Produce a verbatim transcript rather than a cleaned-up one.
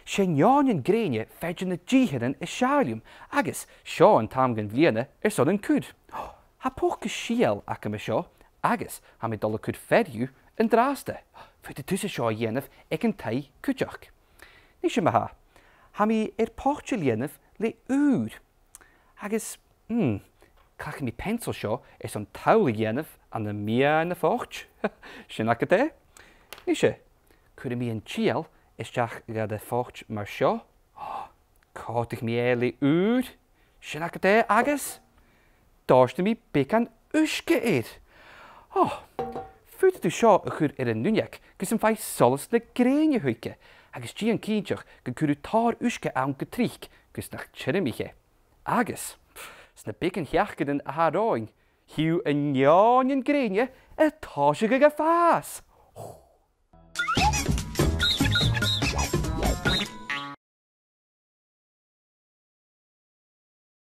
'S e neòinean-grèine fear de na dìthearan as fheàrr leam, agus seo an t-àm dhen bhliadhna airson an cur. Tha poca sìol agam an seo, agus tha mi a' dol a chur fear dhiubh an-dràsta. Faodaidh tusa seo a dhèanamh aig an taigh cuideachd. Nise ma-thà, tha mi air poit a lìonadh le ùir. Agus, hmm, cleachdaidh mi peansail seo airson toll a dhèanamh ann am meadhan a' phoit. Sin agad e. Nise, cuiridh mi an t-sìol a-steach dhan a' phoit mar seo. Còmhdachadh mi e le ùir. Sin agad e agus dòirtidh mi beagan uisge air. Ò, faodaidh tu seo a chur air an uinneig gus am faigh solas na grèine thuige, agus dèan cinnteach gun cuir thu tòrr uisge ann gu tric gus nach tiormaich e. Agus, sna beagan sheachdainean a tha romhainn, chì thu an neòinean-grèine a' tòiseachadh a' fàs.